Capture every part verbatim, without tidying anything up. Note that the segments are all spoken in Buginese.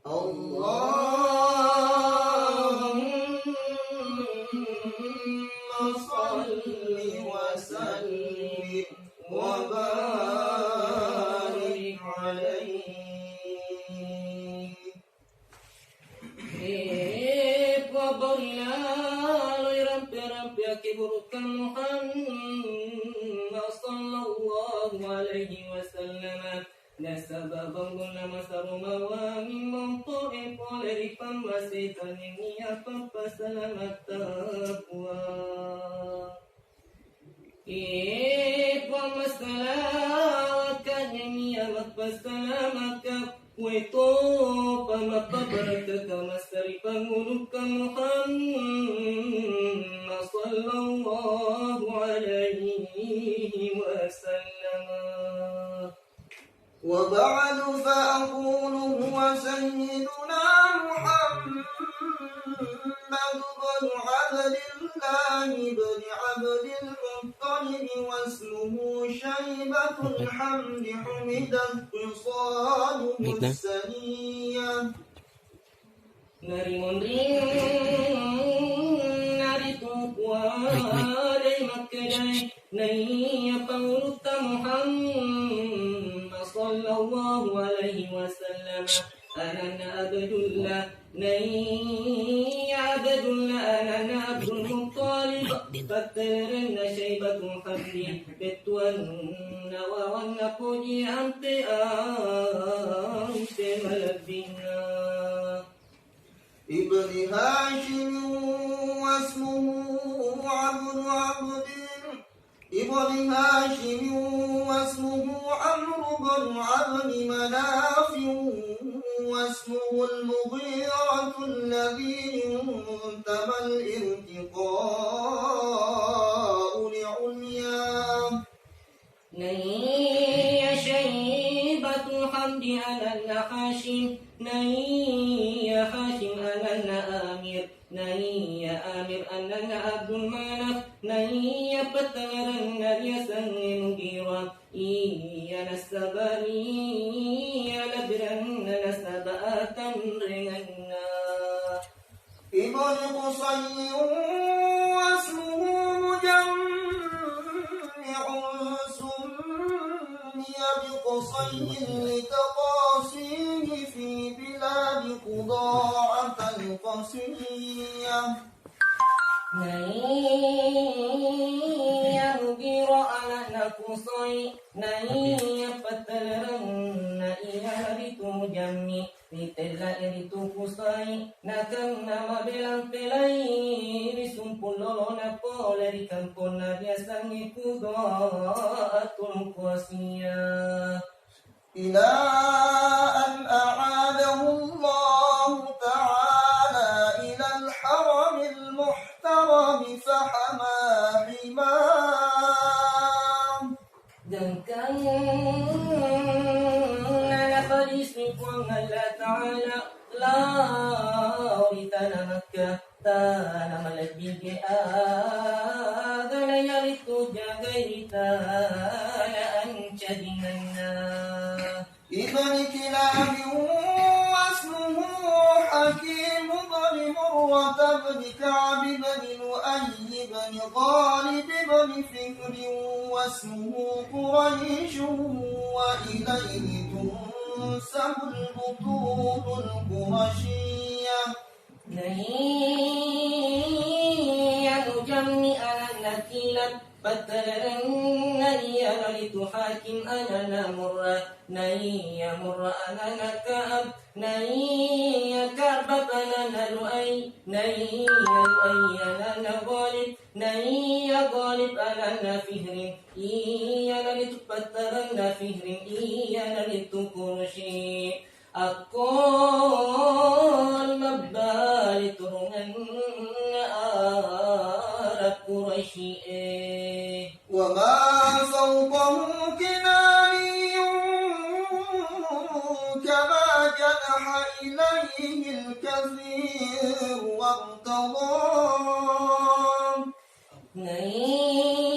اللهم صل وسلم وبارك عليه. E Puang, bawang laloi rampe-rampe akkeburukeng Muhammad sallallahu alaihi wasallam. Nasaba bangunna masaru mawangi monto'e pole ri pammasei tangeng iya pappasalamatta Puang. E Puang, massalawakka nennia mappasalamakka, wae topa mappabarakka massari pangulukka Muhammad sallallahu alaihi wasallam. وبعد فأقول هو سيدنا محمد بن عبد الله بن عبد المطلب واسمه شيبة الحمد حمدت خصاله السنية. Narimonrinna ritu kualai makkedae, naiya pangulutta Muhammad sallallahu alaihi wasallam, ananna Abdullah, naiya Abdullah ananna Abdul Muttalib, pattelerenna Syaibatul Hamdi, bettuanna wawanna poji ampe-ampe malebbinna. ابن هاشم واسمه عبد عبد، ابن هاشم واسمه عمرو بن عبد مناف، واسمه المغيرة الذي ينتمى الارتقاء لعلياه. Naiya Syaibatul Hamdi ananna Hasyim, naiya Hasyim ananna Amir, naiya Amir ananna Abdul Manaf, naiya pattalerenna riasengnge Mughirah, iya nasaba iya laberanna nasaba atanrengenna. ابن قصي واسمه مجمع سمي بقصي لتقاصيه في بلاد خضاعة القصية. Naiya Mughirah anakna Qusay, naiya pattalerenna iyanaritu Mujammi. Ritella iritu Qusay, nakenna mabelang pelai ri sumpung lolona pole ri kamponna riasengnge Khudaatul Qasiyah. إلى أن أعاده الله تعالى إلى الحرم المحترم فحمى حماه. Gangkanna napadisui Puang Allah Ta'ala lao ri tana Makkah, tana malebbige aga nayaritu jagai ri tana ancajingenna. ابن كلاب واسمه حكيم بن مرة بن كعب بن لؤي بن غالب بن فهر واسمه قريش وإليه تنسب البطون القرشية. Naiya Mujammi ananna Kilab, pattalerenna iyanaritu Hakim ananna Murrah, naiya Murrah ananna Ka'ab, naiya Ka'ab ananna Lu'ai, naiya Lu'ai ananna Ghalib, naiya Ghalib ananna Fihrin, iyanaritu pattarenna Fihrin, iyanaritu Qurasy. Akko mabbali turungenna Arab Quraisy e. وما فوقه كناني كما جنح إليه الكثير وارتضى.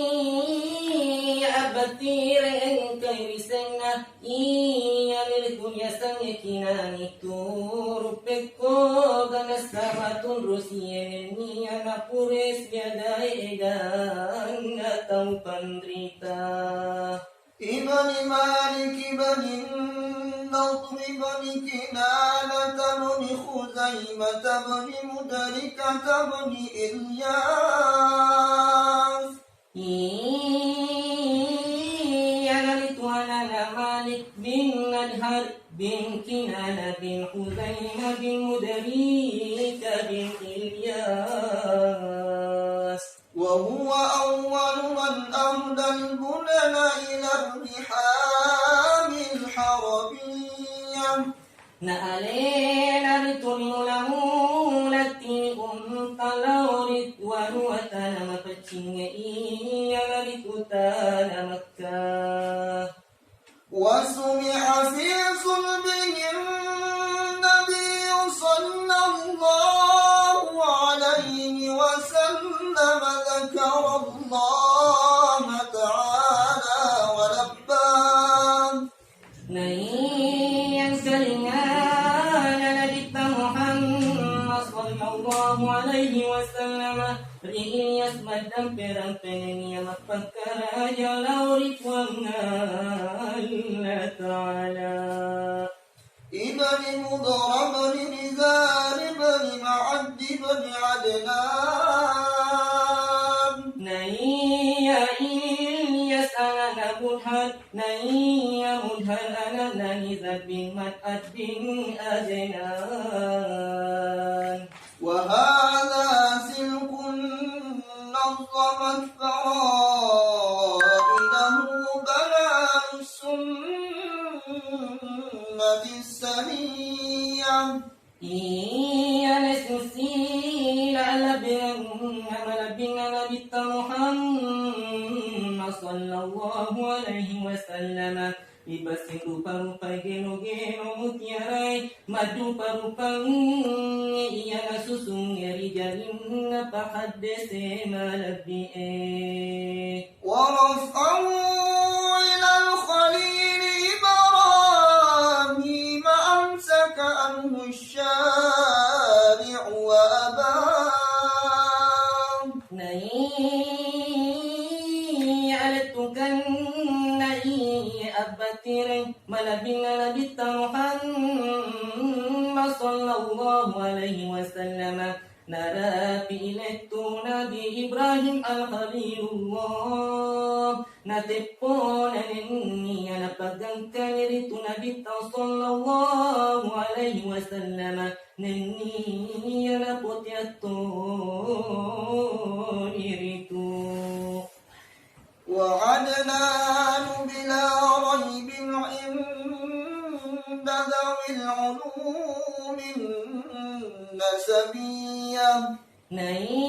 Naiya abatire engkai risenna, iyanaritu Yasengnge Kinani turu pekko ganassa matunru sienennia napure siagae eganna tau panrita. Ibni Malik ibni Nadr ibni Kinanata ibni Khuzaimata ibni Mudrikata ibni Ilyas. Iyanaritu anana Malik bin Nadhar bin Kinana bin Khuzaimah bin Mudrika bin Ilyas. وهو أول من أهدى البدن إلى الرحام الحربية. Na alena ritu ri mula-mula tini unta lao ri wanua tana mapaccingnge, iyanaritu tana Makkah. وسمع في صلبه النبي صلى الله عليه وسلم ذكر الله تعالى ولبى. Naiya engkalingana Nabitta Muhammad sallallahu alaihi wasallam ri Ilyas maddampe-dampe nennia mappakkaraja lao ri Puang Allah Ta'ala. Ibni Mudhar ibni Nizar ibni Ma'ad ibni Adnan. Naiya Ilyas anana Mudhar, naiya Mudhar anana Nizar bin Ma'ad bin Adnan. وهذا سلك نظمت فرائده بنان السنة السنية. Iyana silsilah lebbinna malebbinna Nabitta Muhammad sallallahu alaihi wasallam. Ibassing rupa-rupa geno-geno mutiarae, maddupa-rupangngi iyana susungnge ri jarinna pahaddese malebbi'e. ورفعه إلى الخليل إبراهيم أمسك عنه الشارع وأبى. Naiya lettukenna iye abbatireng malebbinna Nabitta Muhammad sallallahu alaihi wasallam, narapi lettu Nabi Ibrahim Al-Khalilullah, nateppona nenniya napagangkani ritu Nabitta sallallahu alaihi wasallam, nenniya napoteattoni ritu. وعدنان بلا ريب عند ذوي العلوم النسبية. Naiya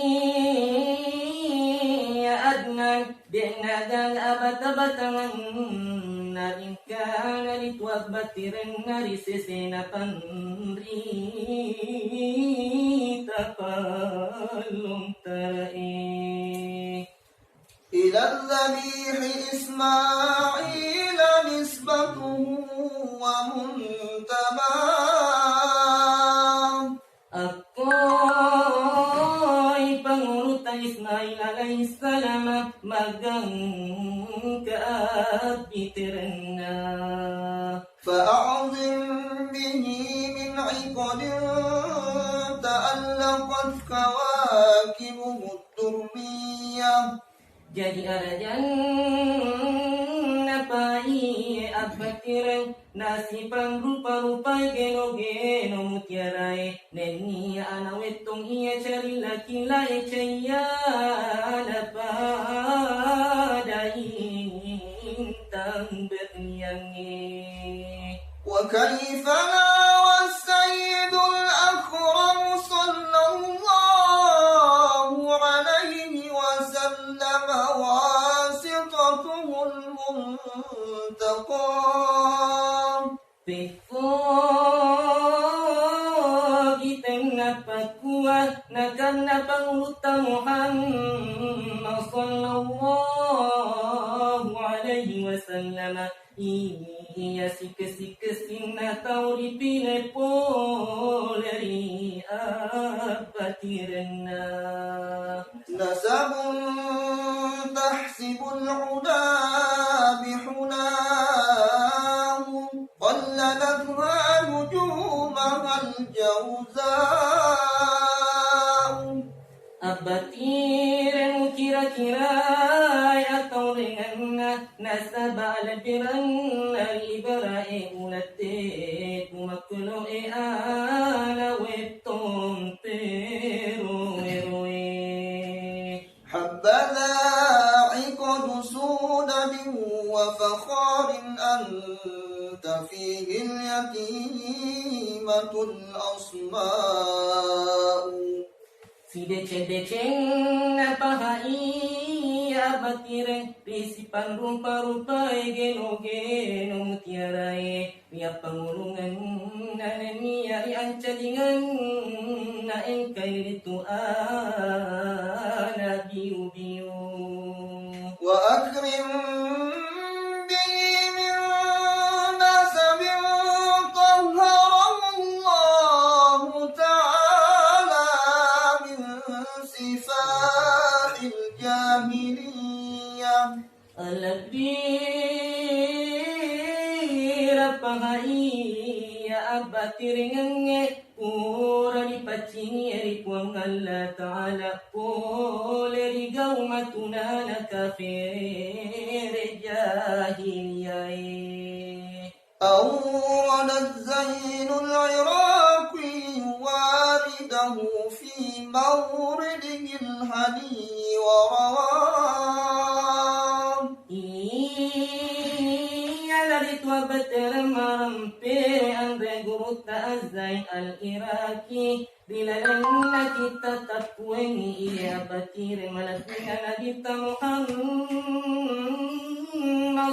Adnan, de'na gaga abata-batanganna engkana ritu abbatirenna ri sesena panrita pallontarae. إلى الذبيح إسماعيل نسبته ومنتماه. Akkoi pangulutta Ismail alaihissalam magangka abbiterenna. فأعظم به من عقد تألقت كواكبه الدرية. Jadi arajanna pai abbatireng nasipanrupa-rupai geno-geno mutiarae, nenniya ana wettong iya carilla-killae caiya napada intang berniangnge. وكيف لا والسيد الأكرم صلى الله عليه وسلم واسطته المنتقى. Pekkogi tenna pakua nakanna pangulutta Muhammad sallallahu alaihi wasallam, iya sikesi-kesinna tau ripile pole ri abbatirenna. نسب تحسب العدا بحناه، قلدتها نجومها الجوزاء. Abbatire mukira-kirai ataurengenna, nasaba alebbirenna ri ibara'e ulatte ku makkulo'e ala wettong teroe-roe. حبذا عقد سؤدد وفخار أنت فيه اليتيمة الأصماء. Sideceng-decengnga paha iya batire, ri sipanrupa-rupae geno-geno mutiarae, ri appangulungenna nenniya ri ancalingenna engkai ritu ana biu-biu. وأكرم به من نسب طهره الله تعالى من سفاح الجاهلية. Alebbira paha iya abbatirengengnge pura ripaccingie ri Puang Allah Ta'ala pole ri gau matunana kafere jahiliyae. أورد الزين العراقي وارده في مورده الهني ورواه. Iyana ritu abbattereng marempe anre gurutta Az-Zain Al-Iraqi. Ri lalenna kitta tappuengngi iya batire malebbina Nabitta Muhammad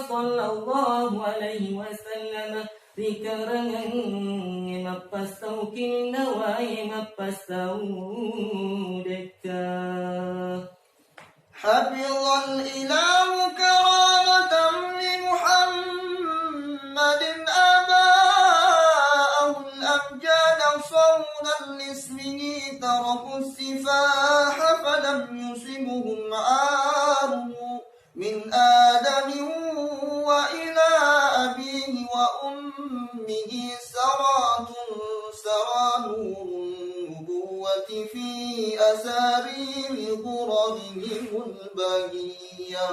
sallallahu alaihi wasallam, ri karangengnge mappassau kininnawae mappassau dekka. حفظ الإله كرامة لمحمد آباءه الأمجاد صونا لاسمه تركوا السفاح فلم يصبهم عار من آدم وإلى أبيه وأمه سرى سرى نور النبوة في أسارير غررهم البهية.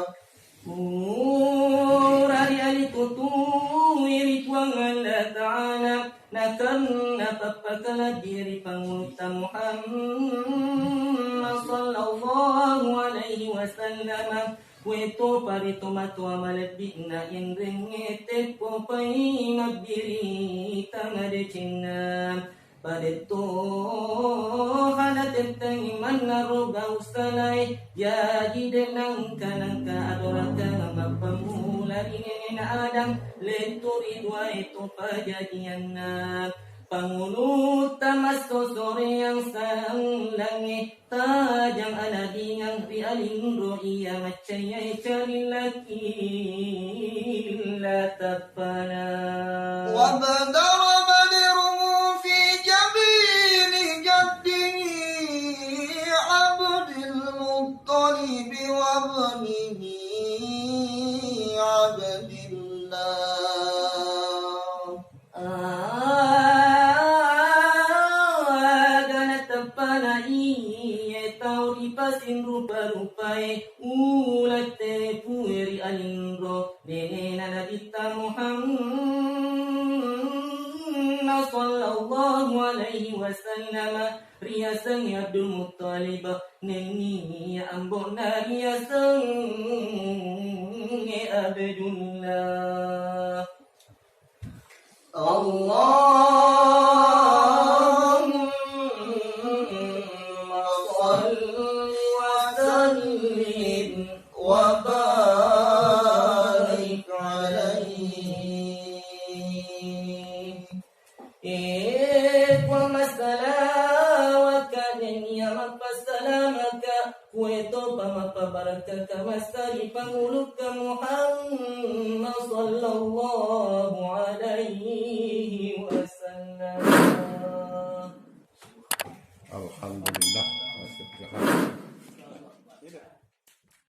Pura rialitutui ri Puang Allah Ta'ala, nakenna pappakalebbi ri Pangulutta Muhammad sallallahu alaihi wasallam, kuetopa ri tomatoa malebbi'na inrengnge teppopai mabbiri tamadecenna. Padettoha natettengngi mannaro gau salae, jaji de' nangka-nangka adorakeng mappammula ri nenena Adam, lettu ri duae to pajajianna. Pangulutta massosoreang sallangnge, tajang anabingang ri alinro iya maccayyae carillaki la tappana. وابتر بدره في جبين جده عبد المطلب وابنه عبد الله. Aga nateppana iye tau ripasinrupa-rupae ulatte pue ri alinro nenena Nabitta Muhammad sallallahu alaihi wasallam, riasengnge Abdul Muttalib, nenniya ambo'na riasengnge Abdullah. اللهم صل وسلم وبارك عليه. E Puang, massalawakka nenniya mappassalamaka, kuetopa mappabarakkaka massari pangulukka Muhammad sallallahu alaihi Alhamdulillah.